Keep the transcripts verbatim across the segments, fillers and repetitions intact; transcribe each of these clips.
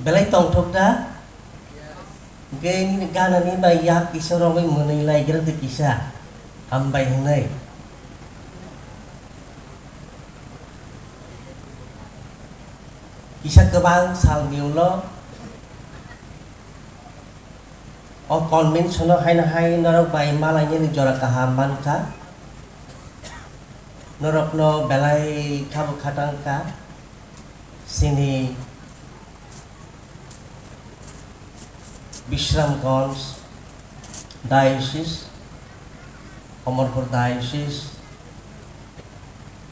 Belai tongthok da? Hwnkhe nini ganani bai yak kisa romwi mwnwi laigra de kisa, hambai hwnwi. Kisa kwbang salni ulo o convention-o haino hai norok bai malainani jora kaham mankha. Norokno belai khabo khatang kha. Chini Bishramganj Diocese, Amarpur Diocese,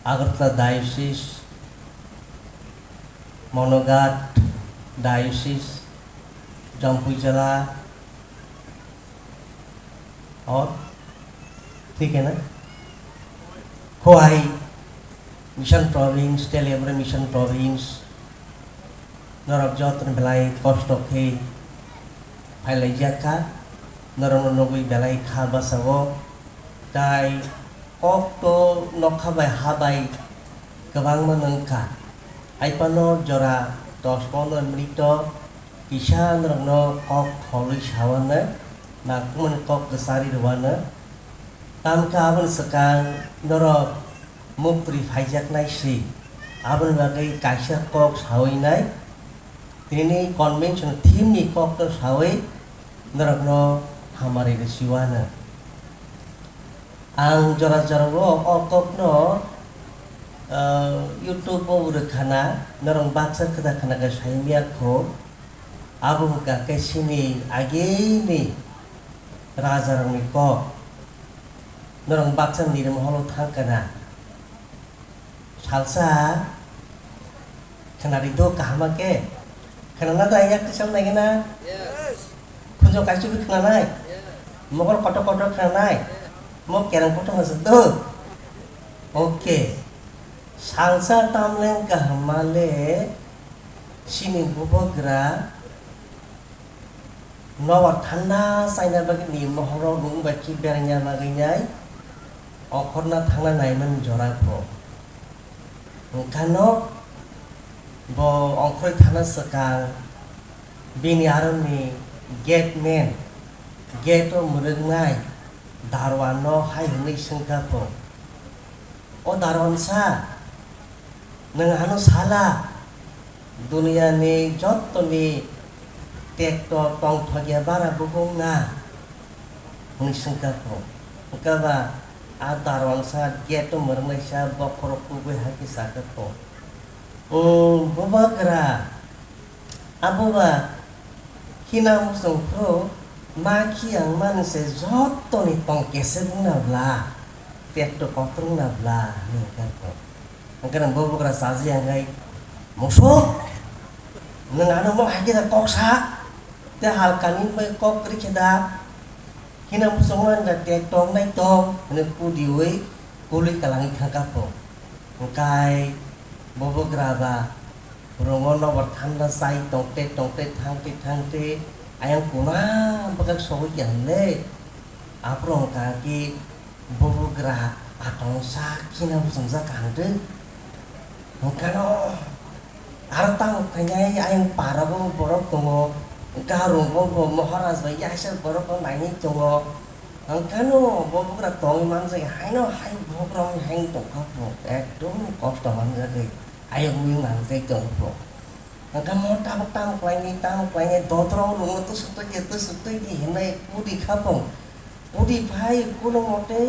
Agartala Diocese, Manoghat Diocese, Jampuijala, और ठीक है ना? Khowai Mission Province, Teliabari Mission Province, norok joto ni belai kosto khe phailaijak kha, norokno nugwi belai kha bwsao, tai kokto nokha bai ha bai kwbangma wngkha. Hai phano jora dos pondro minute o kisa norokno kok kholwi sawanai, nangkukmani kok kwcharwi rwanai. Tamkhe aboni swkang norok muktwi phaijaknai se, aboni bagwi kaisa kok sawi nai. Tinini convention theme ni kokno sawi norokno hamari rwsiwanai. Ang jora jorao o kokno, ah, YouTube o rwkhana, norok baksa kwthar khna khe saimya kho. Abo wngkha khe chini agini rajarokni kok. Norok baksa nirmahalo thangkha na. Salsa khnari do kaham khe. Khnana da yak tisam nai na? Yes. Khunjo kaisu bi khnanai? Yes. Mokol kotor kotor khnanai? Yes. Mo kerang kotor ma do? Okay. Salsa tamleng kaham le chini bubagra nobar thanda chaina bagwi ni mohoro rung bai khe beraina bagwi nai ongkhorna thangna naimani jora pho. Hwnkhe no bo ongkhorwi thangna swkang bini aroni gate man, gate o mwrwknai darwan no hai hwnwi swngkha pho, "O darwan sa, nwng ano sala, duniyani jottoni tekto tongthokya bara bukung na?" hwnwi swngkha pho. Hwnkhe ba a darwan sa gate o mwrwknai sa bokhorok kubui hai khe sakha pho, "O bubagra, abo ba hina muchung phuru ma khi ang mani se jottoni tong kesek wngna bla, tekto kotor wngna bla," hwnwi hwnkha pho. Hwnkhe nang bubagra chaji ang khai, "Musuk, nwng ano mo hai khe da kok sa, tei halkani bai kok kwrwi khe da?" Hina muchungma wngkha tek tong nai tong hwnwi kudiui kului kwlangwi thangkha pho. Hwnkhe bubagra ba rwngo nobar thanda chai tongte tongte thangte thangte ayang kuna bwkhak sogwi ya hwnle. Aphuru hwnkha khe bubagra atong sak khina muchungjak kaham de. Hwnkhe no Aro tamo khainai ayang parago borok tongo, garungo bo Maharaj bai yaisa borok no nainwi tongo. Hwnkhe no bo bugra tongwi manjak haino hai bohrok rokni hai tongkha bo ekdom kosto manjagwi ayang ui manjak tongkha bo. Hwnkhe mo tabuk tamo khlainai tamo khlainai dodrok rokno tusuk twi di tusuk twi di hinwi kudi kha bo. Kudi phai kuno mote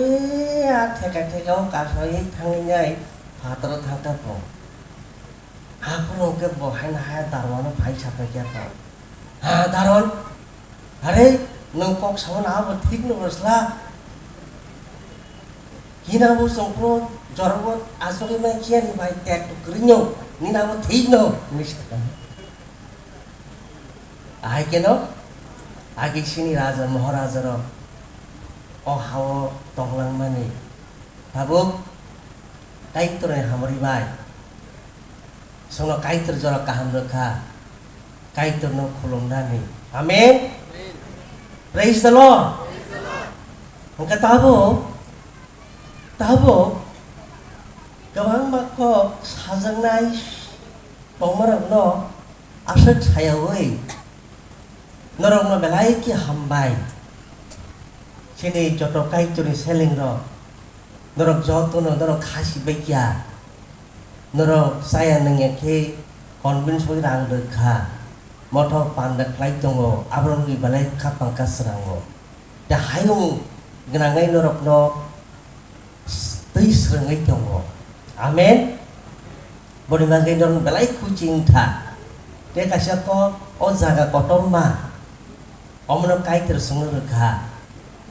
a theka theka o kasaiwi thangwi nai phataro thangkha bo. Aphuru hwnkhe bo haino hai Darwano phai sapai khe pha, "Ha, Darwan, are, nwng kok sao na abo thik no bwsla? Hina bo chwng phuru jorbo achugwi man khiya ni bai tek to kwrwino, nini abo thik no," hwnwi sakha. Ahai kheno agi sini raja maharaja rok o hao tonglang mani. Tabuk Kaitorni hamari bai. Chwngno Kaitor jora kaham rwkha. Kaitorno khulumnani. Amen. Praise the Lord. Hwnkhe tabuk, tabuk kwbangma kok sajaknai tongmarokno Aswk sayaui norokno belai khe hambai. Chini joto Kaitorni selengrok, norok jotono norok khasi baikya. Norok chaya nungya khe convince bai rang rwkha. Mothok panda khlai tongo, aborokni belai kha pangkha srango. Tei hayung gwnangwi norokno twi swrwngwi tongo. Amen. Boni bagwi norok belai khuchi wngkha. Tei kaisa kok o jaga kotorma, omono Kaitor swngwi rwkha.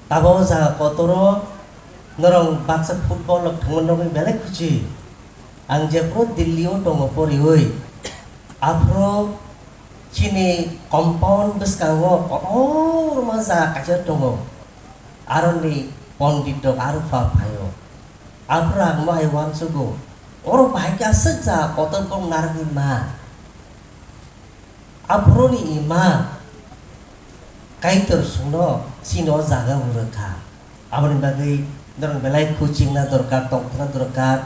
Tabo o jaga kotoro norok baksa football rok thwngwi nokni belai khuchi. Ang jephuru Delhi o tongo poriwi, aphuru chini compound bwskango kotorma jaga kaisa tongo. Aroni pondit rok aro pha phaio. Aphuru ang no hai uansugo, oro bahai khe aswk jaga kotor kok narwkni ma. Aphuruni ima Kaitor sungno chini o jaga o rwkha. Aboni bagwi norok belai khuchingna dorkar, tongthokna dorkar.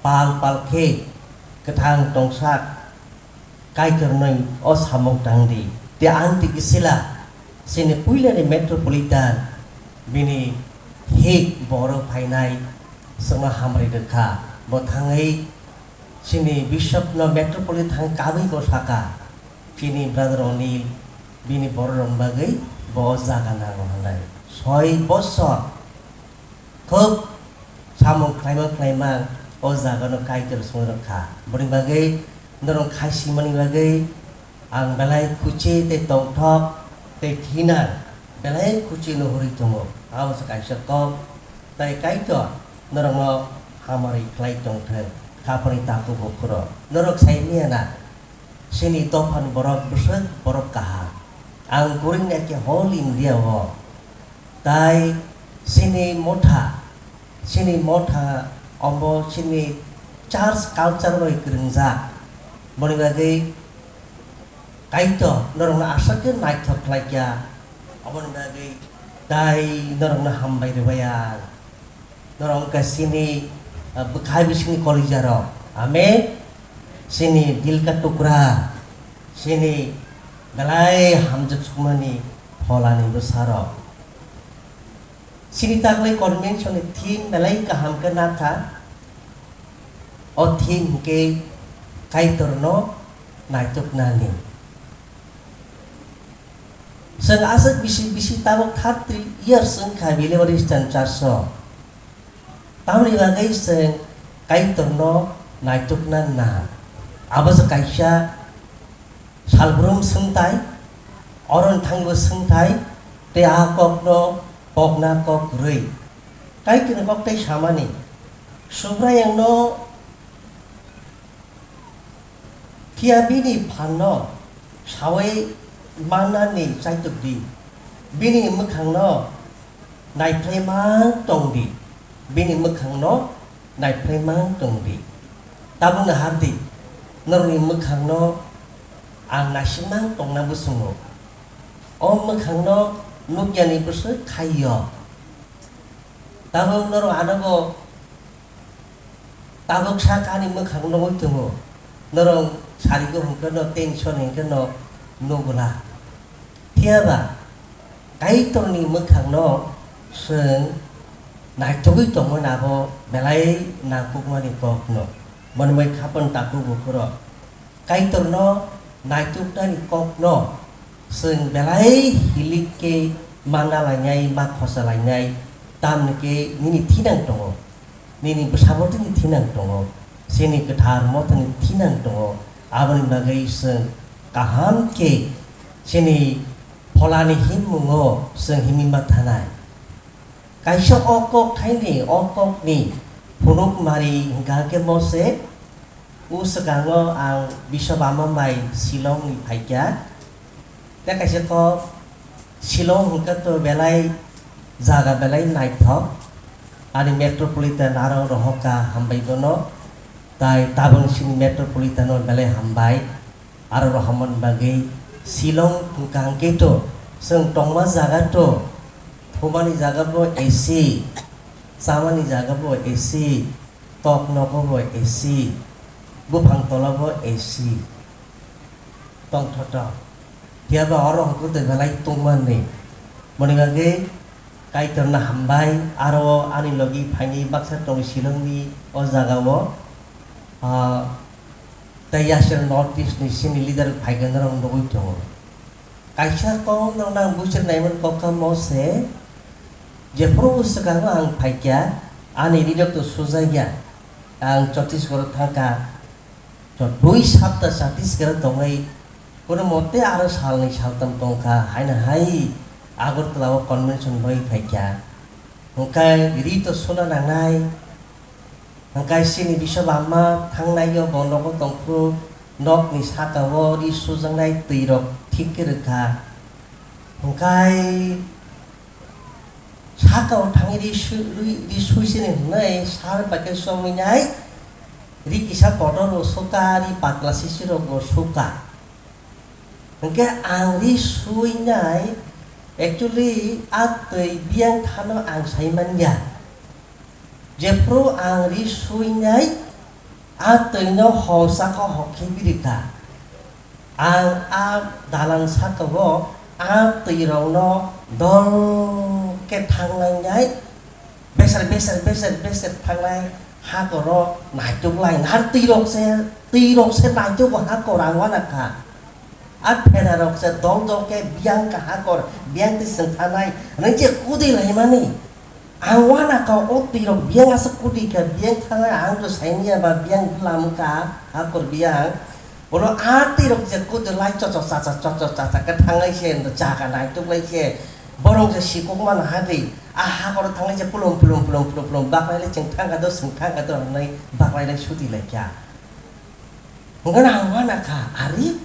Pal pal khe kwthang tongsak Kaitornwi o samung tangdi. Tei ang twi kisila chini puilani metropolitan bini hik borok phainai chwngno hamri rwkha. Bo thangwi chini bishopno metropolitan kabwi bo saka, chini brother Onil bini bororokni bagwi bo o jaga nango hwnwi. Soi bosor Khub samung khlaima khlaima o jagano Kaitor song rwkha. Boni bagwi norok khai simani bagwi ang belai khuchi tei tongthok tei thinang belai khuchi nuhurwi tongo. Abo se kaisa kok tei Kaitor norokno hamari khlai tongthwng. Khapani takhuk bukhurok norok sai manya na? Chini dophani borok bwswk borok kaham. Ang kwrwngya khe whole India o. Tai chini motha, chini motha omo chini church culture bai kwrwngjak. Boni bagwi Kaitor norokno aswk khe naithok khlaikha. Oboni bagwi tai norokno hambai rwbai ang. Norok wngkha chini, ah, bwkhai bisingni kolijarok. Amen. Chini dil ka tukra, chini belai hamjak sukmani pholani bwsarok. Chini taklai convention ni theme belai kaham khe nakha. O theme hwnkhe Kaitorno naituknani. Chwng aswk bisi bisi tabuk thirty years wngkha Bilebar Eastern Church o. Tamoni bagwi chwng Kaitorno naitukna nang. Abo se kaisa salbrum swngthai, oroni thangbo swngthai, tei a kokno kokna kok kwrwi. Kaitorni kok tei samani, Subraiyungno Phiya bini phanno saui mannani chaitok di, bini mwkhangno naiphlai mang tong di, bini mwkhangno naiphlai mang tong di. Tabukno har di, norokni mwkhangno ang naisingmang tongna bwswngo. O mwkhangno nukyani bwswk khai o. Tabuk norok anogo Tabuk sak ani mwkhang nugwi tongo, norok sarigo hwnkhe no tension hwnkhe no nugula. Phiyaba Kaitorni mwkhangno chwng naitugwi tongmani abo belai nangkukmani kokno, monwi khapang takhuk bukhurok. Kaitorno naituknani kokno chwng belai hilik khe manna lainai, ma khosa lainai, tamni khe nini thinang tongo, nini bwsabo tini thinang tongo, chini kwthar mothani thinang tongo. Aboni bagwi chwng kaham khe chini pholani himmungo chwng himwi ma thanai. Kaisa o kok thaini, o kokni phunuk mari hwnkha khe Mose. O swkango ang Biswabama bai Shillong ni phaikha. Tei kaisa kok Shillong hwnkhe to belai jaga belai naithok. Ani metropolitan aro rohorkha hambai bono. Tai tabuk sini metropolitan o belai hambai. Aro rohormani bagwi Shillong hwnkha hwnkhe to chwng tongma jaga to, thumani jaga bo A C, chamani jaga bo A C, tok nogo bo A C, buphang tola bo A C. tongthoto. Phiya ba oro hwnkhe twi belai tongmani. Moni bagwi Kaitorno hambai, aro ani logi phaini baksa tong Shillongni o jagao, ah, tei yasir North East ni sini leader phaikhe norok nugwi tongo. Kaisa kok norok nang buisir naimani kok kamo se, jephuru swkango ang phaikha, ani rirok to sujakya, ang Chhattisgarh thangkha, to dui sapta Chhattisgarh tongwi, kono mote aro salni saltam tongkha, haino hai Agartala o convention bai phaikha, hwnkhe ri to suna nangnai. Hwnkhe chini bisop ama thangnai-o bo nogo tongphuru nokni saka-o ri sujaknai twi rok thik khe rwkha. Hwnkhe saka-o thangwi ri su-, ri, ri sui sini hwnwi sar bai khe chomwi nai ri kisa kotor bo suka, ri patla sisi rok bo suka. Hwnkhe ang ri sui nai, actually, a twi biyang thano ang sai man ya. Jephru ang ri sui nai, a twi no hor saka hor khe biri kha. Ang a dalan saka o a twi rok no dol khe thang lai nai, beser, beser, beser, beser thangnai hakoro naituk lai, har twi rok se, twi rok se naituk bo hakor ang wana kha. A phena rok se dol dol khe biyang kha hakor, biyang twi swng thanai, hwnwi je kudui lai mani. Ang wana kha o twi rok biyang aswk kudui kha, biyang thanai ang to saini ya ba biyang bwlam kha hakor biyang. Bono a twi rok je kudui lai chochok chacha, chochok chacha khe thanglai se, jaga naituk lai se. Borok je sikok mano ha di, a hakoro thanglai se pulum, pulum, pulum, pulum, pulum, baklai le chwng thang kha do, chwng thang kha do hwnwi baklai lai suti lai kha. Hwnkheno ang wana kha, ari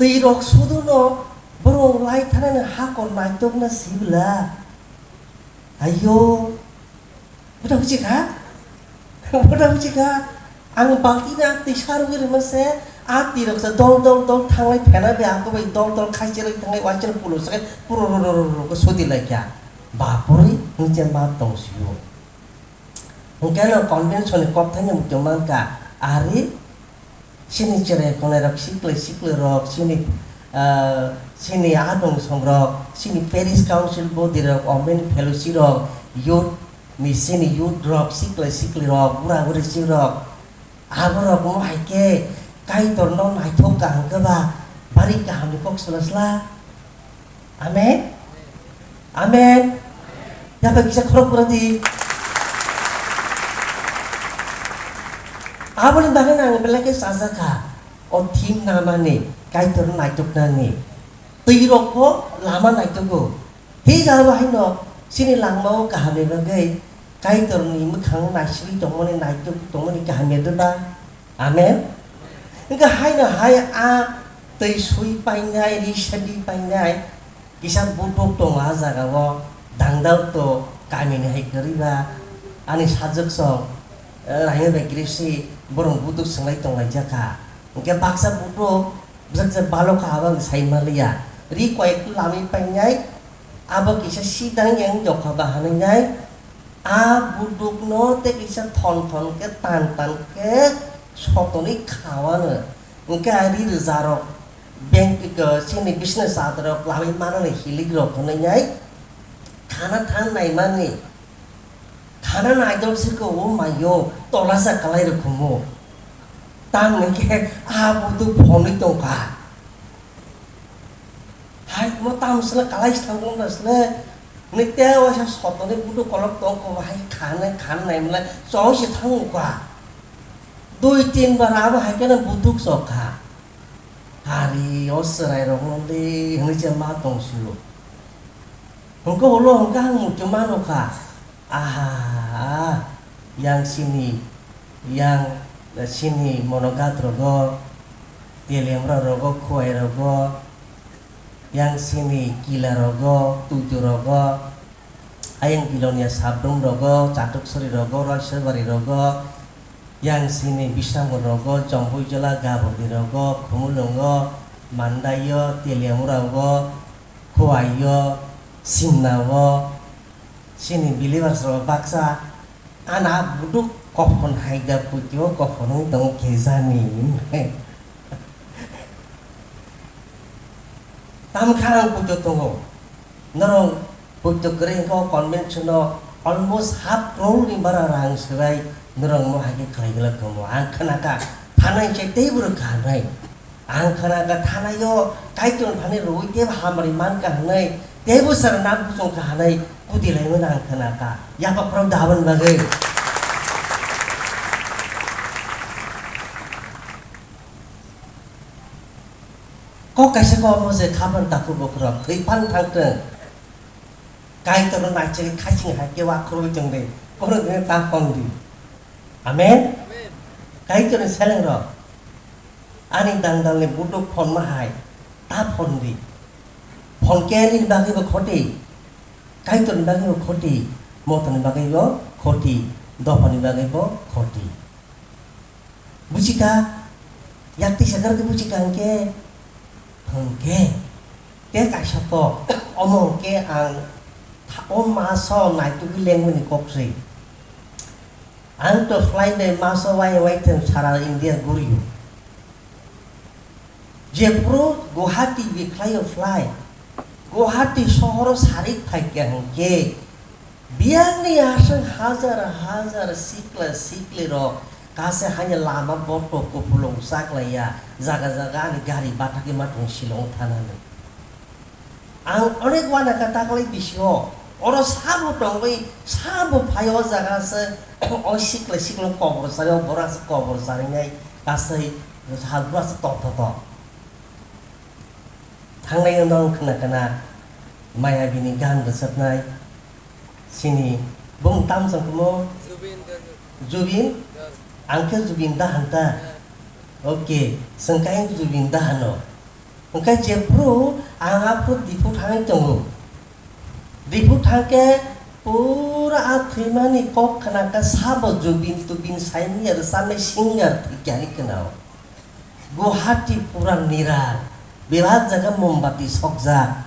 twi rok sudu no borok lai thanani hakor naituk na sibla. Ayo. Buda buji kha? Buda buji kha? Ang balti na twi sarwi rwma se, a twi rok se dol dol dol thanglai phena be, ako bai dol dol khaisi rwi thanglai waisano pulo se, puro ro ro ro ro ko sudi lai kha. Bapuri, hwnwi je ma tong sio. Hwnkhe no convention ni kok thaino muitu man kha, ari Chini cherai konai rok, siklai siklai rok, chini, ah, chini adong song rok, chini parish council body rok, women fellowship rok, youth ni chini youth rok, siklai siklai rok, bura buri si rok, abo rok mo hai khe Kaitor no naithok kaham khe ba bari kaham ni kok sla sla. Amen. Amen. Yapha kisa khorok pura di. Aboni bagwi ang belai khe sajak kha. O thim namani, Kaitor naituknani. Twi rok bo lama naitugo. Hi jabo haino chini langmao kaham ni bagwi Kaitor ni mwkhang naisingwi tongmani, naituk tongmani kaham ya de ba? Amen. Hwnkhe haino hai a twi sui painai, ri sadi painai, kisa buduk tongo a jaga o, dangdal to kamini hai kwrwi ba, ani sajwk song, eh, Rahim bai Grisi borok buduk swngwi tonglaijak kha. Hwnkhe baksa buduk bwswk je balok kha, abo ang sai manliya. Ri koyek lamwi painai, abo kisa sidang yang jokha ba hanwi nai, a budukno tei kisa thon thon khe tan tan khe sotonwi khawano. Hwnkhe a ri rwjarok bank, chini business adarok lamwi manani hilikrok hwnwi nai khana thang naimani. Khana naidok se khe o maio tolasa kalai rwkhumo. Tamni khe a buduk phonwi tongkha. Hai mo tam sle kalai thangkong da sle. Ni te waisa sotoni buduk kolok tongkho hai khana khan naimlai choi se thangkha. Dui tin bar abo hai khe buduk sokha. Hari o chwrairokno de hwnwi se ma tong sio. Hwnkhe ulo hwnkhe ang muitu mano kha. Aha, yang sini, yang sini Monogat rogo, Teliamura rogo, Khowai rogo, yang sini Kila rogo, Tuitu rogo, ayang Bilonia Sabrum rogo, Chatuk Sori rogo, Roisabari rogo, yang sini Bisramganj rogo, Jompuijola, Gabordi rogo, Khumulwngo, Mandaio, Teliamura rogo, Khowaio, Simnao, chini believers rok baksa, ana buduk kophon hai da putio kophon wng tongo khe jani. Amkha ang poito tongo. Norok poito kwrwi hwnkhe o convention-o almost half crore ni bara rang swbai norok mo hai khe khlai glak tongo. Ang khna kha thanai se teibo rwkha hwnwi. Ang khna kha thanai-o Kaitor thani rwui teibo hamari man kha hwnwi, teibo sir nam kuchung kha hwnwi kudi lai mano ang khna kha. Yapha khorok da aboni bagwi. Kok kaisa kok mo se khapan takhuk bokhorok thwi phan thangtwng. Kaitorno naisingwi khasing hai khe wakhorwi tongdi. Bono tini ta phon di. Amen. Kaitorni selengrok ani dangdalni buduk phonma hai ta phon di. Phon khe nini bagwibo khoti. Kaitorni bagwibo khoti. Mothani bagwibo khoti. Dophani bagwibo khoti. Buchika, yakti sakar di buchika hwnkhe, hwnkhe, tei kaisa kok, omo hwnkhe ang tha-, o maso naitugwi lengmani kok se. Ang to fly bai maso wai wai thwng sara India gurio. Jephru Guwahati bikhlaio fly, Guwahati sohoro sarik phaikha hwnkhe, biyangni aswk hajar hajar sikla siklirok kase haino lama botok kupulung chaklaiya, jaga jaga ani gari bathakhe ma tongo Shillong thanani. Ang onek uanakha taklai bisio, oro sabo tongwi, sabo phaio, o jaga se o sikla siklirok kobor chaio, borok se kobor charinai kasai hal bura se tongthotok. Thangnai no khna khna maya bini gan rwchapnai sini bung tam song kumo Zubin Garg. Zubin? Garg. Ang khe Zubin da hanta. Yeah. Okay, sengkai Zubin da hano. Hwnkhe jephru ang aphru Diphu thangwi tongo. Diphu thangkhe pura a thwimani kok khna khe sabo Zubin Tubin saimanya rwchapnai singer thwikya hinwi khna o. Guwahati pura niral, belak jaga mombati sokjak.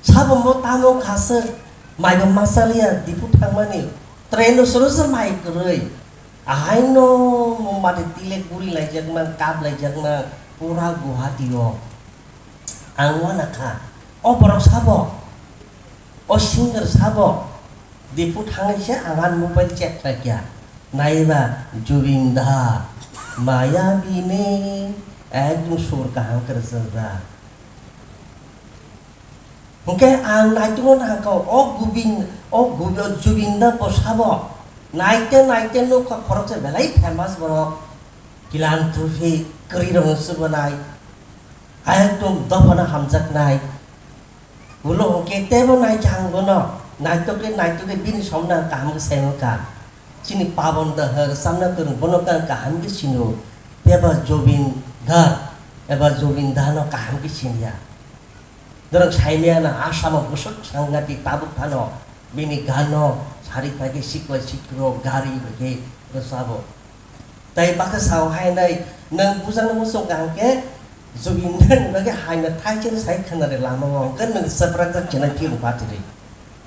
Sabo mo tamo khaswk, maibo ma chaliya, Diphu thangmani, train-o soro se mai kwrwi. Ahaino mombati tilek guri laijakma, kap laijakma, pura Guwahati-o. Ang uanakha, o borok sabo, o singer sabo, Diphu thangwi se ang ani mobile check khlaikha. Naiba Zubin da, maya bini, ekdom sur kaham kwrwsajak. Hwnkhe ang naitukno nangkha, o Gubin, o Gubi-, o Zubin da bo sabo. Naite naite nukha khoroksa belai famous borok. Philanthropy kwrwirokno chubanai. Ekdom dophano hamjaknai. Ulo hwnkhe teibo naikha ang bono. Naitukhe naitukhe bini somno ang kaham khe saimankha. Chini Pabon da hwr samna kwrwng bono khe ang kaham khe sinio. Teibo Zubin Garg eba Zubin dano kaham khe siniya. Norok saimaya na Assam-o bwswk sangati tabuk phano bini gano sari phaikhe sikla sikro gari bai khe rwchabo. Tai bakhe sao hai nai, nwng bujangno muchung kaham khe Zubin Gargni bagwi hai no thai chini sai khwnari lama o hwnkhe nwng swprakjak chini film patiri.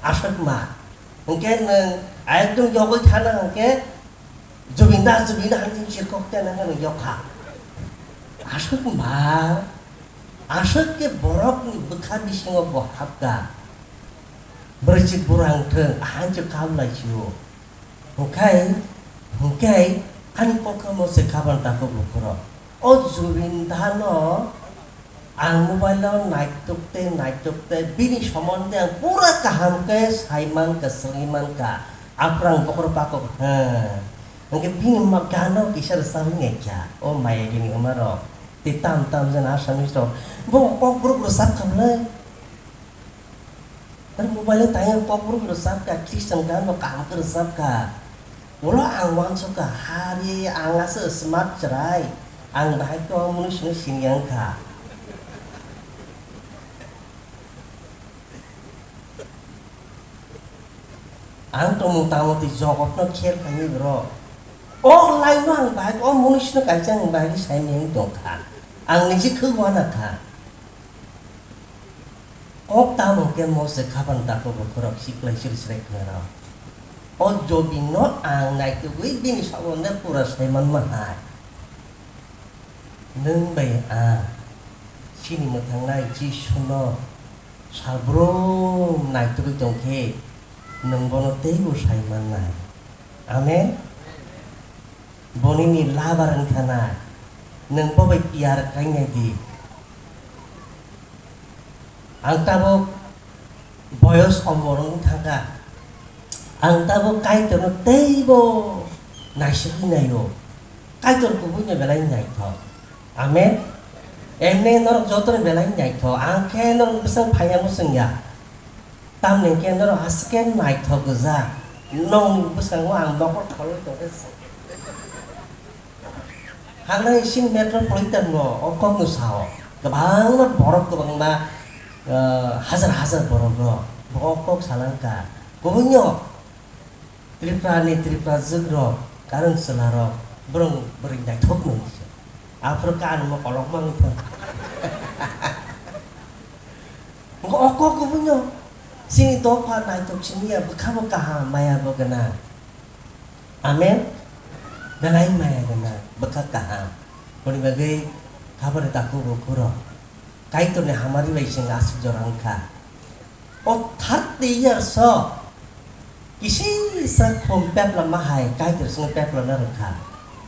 Aswk ma. Hwnkhe nwng ayakdwng yogwi thana hwnkhe Zubin da, Zubin da hwnwi chirkok tena hwnwi yokha. Aswk ma, aswk khe borokni bwkha bisingo bo hapkha. Bwrwichwk burang thwng, ahanchwk kam lai sio. Hwnkhe, hwnkhe ani kokno se khaban takhuk bukhurok. O Zubin dano ang mobile-o naituk tei naituk tei bini somonde ang pura kaham khe sai mankha, swngwi mankha. Aphuru ang bokhorok pakok, ha. Hwnkhe bini ma-, gano kisa rwchapwi naikha. O maya bini wngmarok. Tei tam tam jani Assamese rok. Bo Kokborok rwchapkha bwlai. Aro mobile o tangwi Kokborok rwchapkha, Christian gan bo kaham khe rwchapkha. Ulo ang uansukha, hari ang aswk smart chwrai, ang bahai khe o mwnwi swnwi siniya wngkha. Ang tongmung tangmung twi jogotno kher khainwi bro. O line no ang bahai khe o mwnwi swnwi kaisa ang bahai khe saimanya wngwi tongkha. Ang niji khuk uanakha. Kok tamo khe mo se khapan takhuk bo khorok siklai siri siri khna rw. O Zubin no ang naitugwi bini somonde pura sai manma hai. Nwng bai ang Chini mwthangnai Jisuno salbrum naitugwi tongkhe, nwng bono teibo sai mannai. Amen. Bonini labar wngkha na, nwng bo bai piyar khlainai di. Ang tabuk boyos omor wng thangkha. Ang tabuk Kaitorno teibo naisingwi naio. Kaitor kubuino belai naithok. Amen. Emne norok jotono belai naithok. Ang khe norok bwswng phaiya mwswngya. Tamni hwnkhe norok haste khe naithok gwja. Nokni bwskango ang nokol tholwi tongkhe. Hangnai sini metropolitan no o kok no sao. Kwbangma borok kwbangma, eh, hajar hajar borok no bo o kok salangka. Kubunyo Tripura ni Tripura jwk rok, karon chwla rok, borok bwrwi naithok no. Aphuru kan mo kolok mang thang. Ngo o kok kubunyo sini dopha naithok sini ya bwkha bo kaham maya bo gana. Amen. Belai maya gwnang, bwkha kaham. Boni bagwi khabari takhuk bukhuk rok Kaitorni hamari bai chwng aswk jora wngkha. O thirty years o kisisa khum pepla ma hai Kaitor chwngno pepla na rwkha.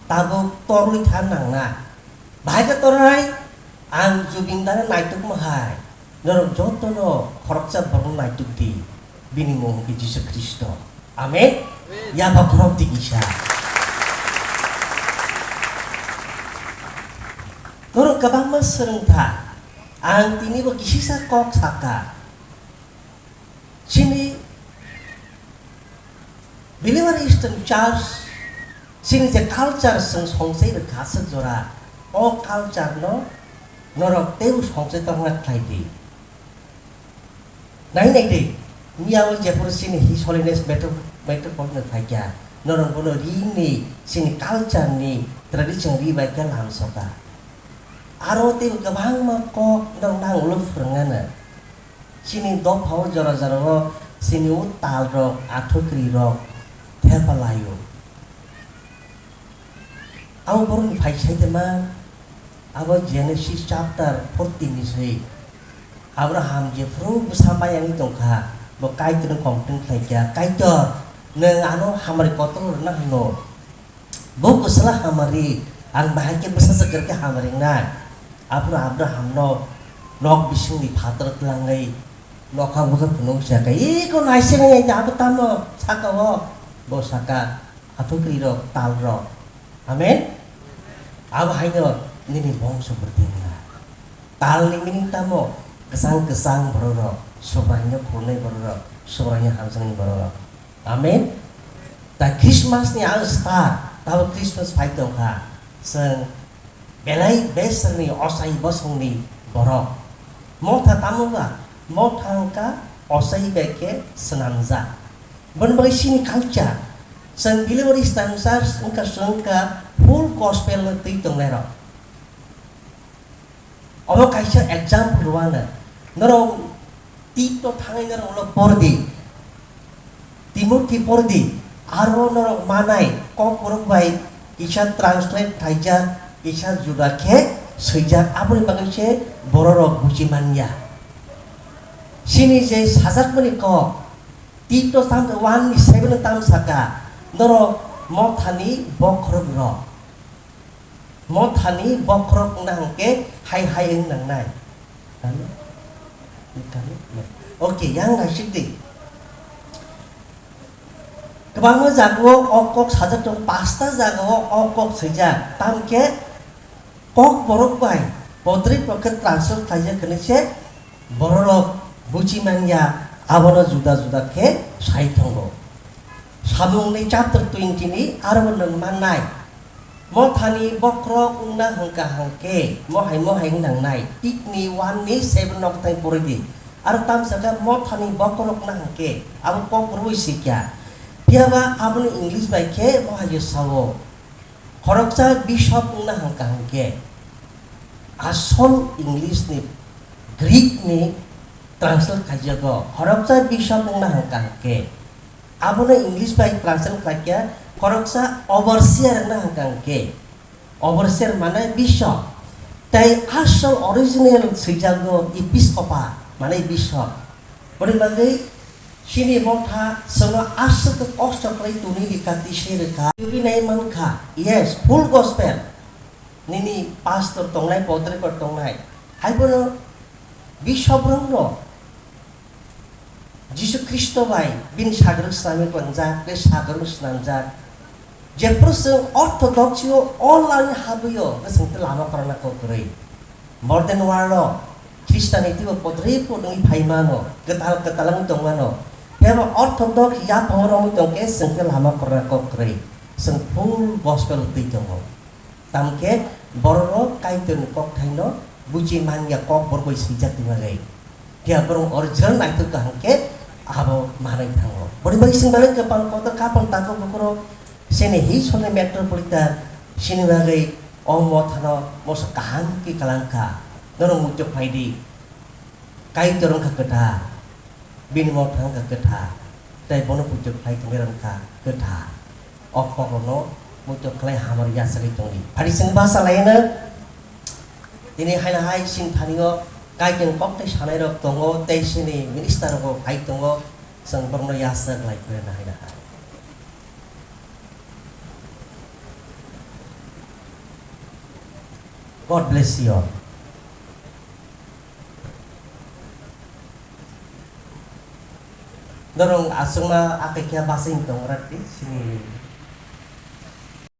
Tabuk torwi tha nangna. Bahai khe tornai, ang Jubin dano naitukma hai, norok jotono khoroksa borokno naituk di, bini mung hwnkhe Jisu Khristo. Amen. Yaba khorok di kisa. Norok kwbangma swrwngtha, ang tinibo kisisa kok sakha. Chini Believer Eastern Church, chini je culture chwng songchai rwkha aswk jora, o culture no norok teibo songchai tongna khlai di. Nai nai di, miyao jephuru chini His Holiness Metro-, Metropolitan phaikha, norok bono rini chini culture ni tradition ri bai khe lam soka. Aro teibo kwbangma kok norok nang ulo phwrwngna no. Chini dophao jora jorao chini o talrok, athukrirok thepa laio. Abo borokni phai saitama, abo Genesis chapter fourteen ni swi. Abraham jephuru bwsa mayangwi tongkha, bo Kaitorno complain khlaikha, "Kaitor, nwng ano hamari kotor rwna hwno?" Bo kwchwla hamari, ang bahai khe bwsa swkar khe hamari wngnai. Aphuru Abrahamno nok bisingni phatar twlangwi nokha bwkha phunuk sa khe, "Iko naisingni abo tamo saka o?" Bo saka, "Athukrirok, talrok." Amen? Abo haino nini bongso bwrwtwi wngna. Talni meaning tamo? Kwchang kwchang bororok, Subraino khulnai bororok, Subraino hamjaknai bororok. Amen. Ta Christmas ni ang star, tabo Christmas phai tongkha. Chwng belai beswrni ochai bosongni borok. Motha tamo ba? Motha wngkha ochai bai khe swnamjak. Boni bagwi chini culture. Chwng delivery stansa wngkha, chwng wngkha full gospel no twi tongnairok. Omo kaisa example rwano. Norok Tito thangwi norok ulo pordi. Timothy pordi. Aro norok manai Kokborok bai kisa translate khaijak, kisa juda khe swijak. Aboni bagwi se bororok buji manya. Chini je sajakmani kok, Tito tam one ni seven tam saka, norok mothani bokhorok rok. Mothani bokhorok wngna hwnkhe hai hai wng nangnai. Kami? Kami? Okay, yang naisik di. Kwbangma jagao o kok sajak tongo, pasta jagao o kok swijak. Tamkhe Kokborok bai podrip rok khe translate khlaijak hwnwi se bororok buji manya, abono juda juda khe sai tongo. Samungni chapter twenty ni aro nwng mannai, mothani bokhorok wngna hwnkha hwnkhe mohai mohai wng nangnai, Tito ni one ni seven no kwthai porwi di. Aro tamsaka mothani bokhorok wngna hwnkhe abo kok rwui sikya. Phiyaba aboni English bai khe mohai o sao. Khoroksa bishop wngna hwnkha hwnkhe, asol English ni, Greek ni translate khaijago. Khoroksa bishop wngna hwnkha hwnkhe, abono English bai translate khlaikha, khoroksa overseer wngna hwnkha hwnkhe, overseer mane bishop. Tei asol original swijak do episkopa, mane bishop. Boni bagwi chini motha chwngno aswk khe kosto khlai tuni rika twi se rwkha. Tubinai mankha, yes, full gospel. Nini pastor tongnai, podrekor tongnai. Haibono bishop rokno Jisu Khristo bai bini sagrwng swnamwi tonjak, tei sagrwng swnamjak. Jephru chwng orthodox-o online habwi-o, hwnkhe chwng tei lama kwrwngna kok kwrwi. Modern world-o Christianity-o podrip wngwi phai mano, kwtal kwtal wngwi tong mano. Phiya ba orthodox yaphang romwi tong khe chwng tei lama kwrwngna kok kwrwi. Chwng full gospel twi tongo. Tamkhe bororok Kaitorni kokthaino buchi manya kok borok bai swijak tongna gai. Phiya borok original naithok kaham khe abo manwi thango. Boni bai swng bagwi kwpal kotor kapang takhuk bukhurok chini hi soni metropolitan chini bagwi o mothano moso kaham khe kwlang kha. Norok muitok phai di. Kaitor wngkha kwthar. Bini motha wngkha kwthar, tei bono puitok khlai tongwi rwkha kwthar. O kokrokno muitok khlai hamari yachagwi tongdi. Phari chwng basa laino tini haino hai chini thanio Kaitor kok tei sanairok tongo, tei chini minister rokbo hai tongo, chwng borokno yachak lai khe haino hai. God bless you all. Norok aswkma akai khe bachai tong rak di sini